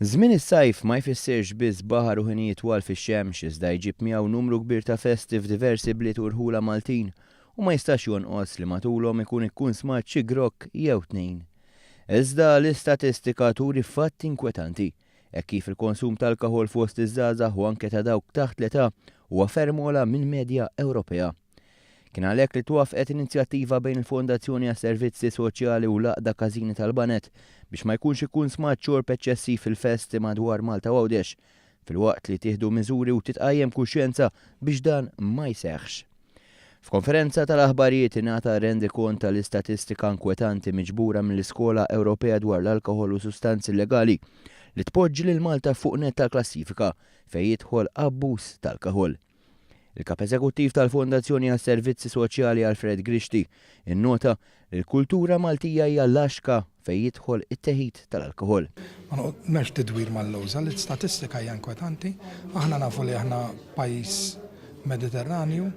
Żmien is-sajf ma jfissirx biss baħar u ħinijiet twal fix-xemx iżda jġib miegħu numru kbir ta' festi f'diversi bliet u rħula Maltin u ma jistax jonqos li matulhom ikun ikkunsmat xi grokk jew tnejn. Iżda l-istatistika turi fatt inkwetanti, hekk kif il-konsum t'alkaħol fost iż-żgħażagħ u anke ta' dawk taħt l-età huwa ferm ogħla mill-medja Ewropea. Kien għalhekk li twaffqet inizjattiva bejn il-Fondazzjoni għas-Servizzi Soċjali u l-Għaqda Każini tal-Baned biex ma jkunx ikkunsmat xorb eċċessiv fil-festi madwar Malta u Għawdex, filwaqt li jittieħdu miżuri u titqajjem kuxjenza biex dan ma jseħħx. F'konferenza tal-aħbarijiet ingħata rendikont tal-istatistika inkwetanti miġbura mill-Iskola Ewropea dwar l-Alkoħol u Sustanzi Illegali li tpoġġi lil Malta fuq nett tal-klassifika fejn jidħol abbuż t'alkoħol. Il-Kap Eżekuttiv tal-Fondazzjoni għas-Servizzi Soċjali Alfred Grixti innota li l-kultura Maltija hija laxka fejn jidħol it-teħid tal-alkoħol. Ma m'hemmx tidwir mal-lewża, l-istatistika hija inkwetanti. Aħna nafu li aħna pajjiż Mediterranju,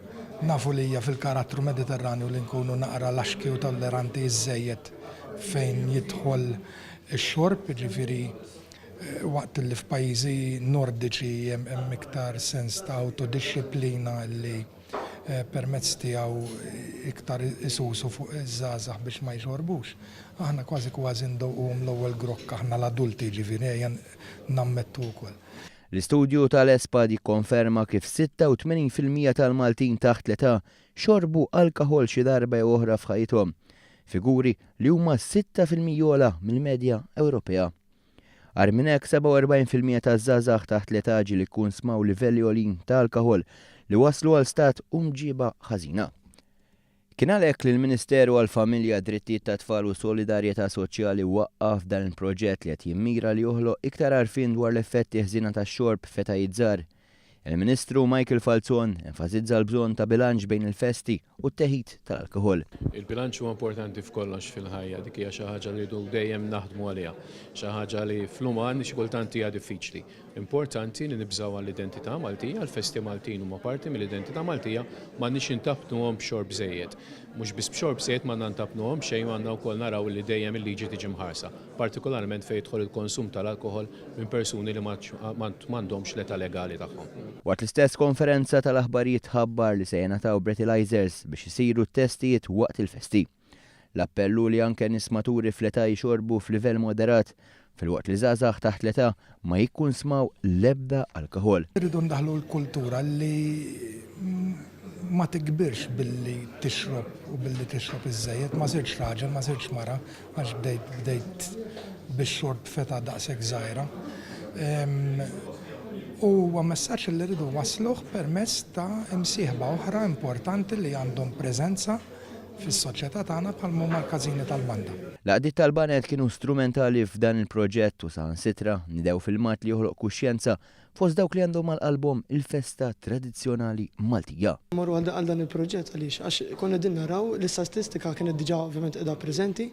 nafu li hija fil-karattru Mediterranju li nkunu naqra laxki u tolleranti iżżejjed fejn jidħol ix-xorb, jiġifieri Waqt li f'pajjiżi Nordiċi hemm iktar sens ta' awtodixxiplina li permezz tiegħu iktar isusu fuq iż-żgħażagħ biex ma jxorbux, aħna kważi kważi ndewquhom l-ewwel grokk aħna l-adulti, jiġifieri ejja nammettu wkoll. L-istudju tal-ESPAD jikkonferma kif 86% tal-Maltin taħt l-età xorbu alkaħol xi darba jew oħra f'ħajjithom, figuri li huma 6% ogħla mill-medja Ewropea. Agħar minn hekk, 47% taż-żgħażagħ taħt l-età ġieli kkunsmaw livelli għoljin ta' alkaħol li wasslu għal stat u mġiba ħażina. Kien għalhekk li l-Ministeru għall-Familja, Drittijiet tat-Tfal u Solidarjetà Soċjali waqqaf dan il-proġett li qed jimmira li joħloq iktar għarfien dwar l-effetti ħżiena tax-xorb f'etajiet żgħar. Il-Ministru Michael Falzon enfasizza l-bżonn ta' bilanċ bejn il-festi u t-teħid tal-alkoħol. Il-bilanċ huwa importanti f'kollox fil-ħajja, dik hija xi ħaġa li rridu dejjem naħdmu għaliha. Xi ħaġa li fl-uman xi kultant hija diffiċli. Importanti li nibżgħu għall-identità Maltija, l-festi Maltin huma parti mill-identità Maltija, m'għandniex intappnuhom b'xorb żejjed. Mhux biss b'xorb żejjed m'għandna ntappnuhom b'xejn, għandna wkoll naraw li dejjem il-liġi tiġi mħarsa. partikolarment fejn jidħol il-konsum tal-alkoħol minn persuni li m'għandhomx l-età legali tagħhom. Waqt l-istess konferenza tal-aħbarijiet tħabbar li se jingħataw breathalyzers biex isiru t-testijiet waqt il-festi. L-appell hu li anke nies maturi fl-età jixorbu f'livell moderat, filwaqt li żgħażagħ taħt l-età ma jikkunsmaw l-ebda alkoħol. Irridu ndaħħlu l-kultura li ma tikbirx billi tixrob u billi tixrob iżżejjed. Ma sirtx raġel, ma sirtx mara għax bdejt bdejt bix-xorb f'età daqshekk żgħira. U huwa messaġġ li rridu nwassluh permezz ta' imsieħba oħra importanti li għandhom preżenza fis-soċjetà tagħna bħalma huma l-każini tal-banda. L-għaqdiet tal-baned kienu strumentali f'dan il-proġett u saħansitra niedew filmat li joħloq kuxjenza fost dawk li għandhom għal qalbhom il-festa tradizzjonali Maltija. Morru għal dan il-proġett għaliex? Għax konna qegħdin naraw l-istatistika kienet diġà ovvjament qiegħda preżenti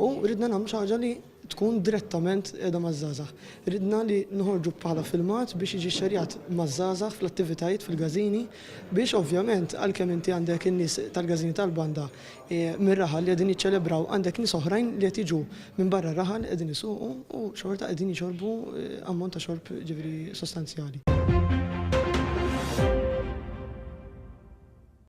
u ridna nagħmlu xi ħaġa li tkun direttament qiegħda maż-żgħażagħ. Ridna li noħorġu bħala filmat biex jiġi xxerjat maż-żgħażagħ fl-attivitajiet fil-każini biex ovvjament għalkemm inti għandek in-nies tal-każini tal-banda mir-raħal li qegħdin jiċċelebraw għandek nies oħrajn li qed jiġu minn barra r-raħal qegħdin isuqu u xorta qegħdin jixorbu ammont ta' xorb ġifieri sostanzjali.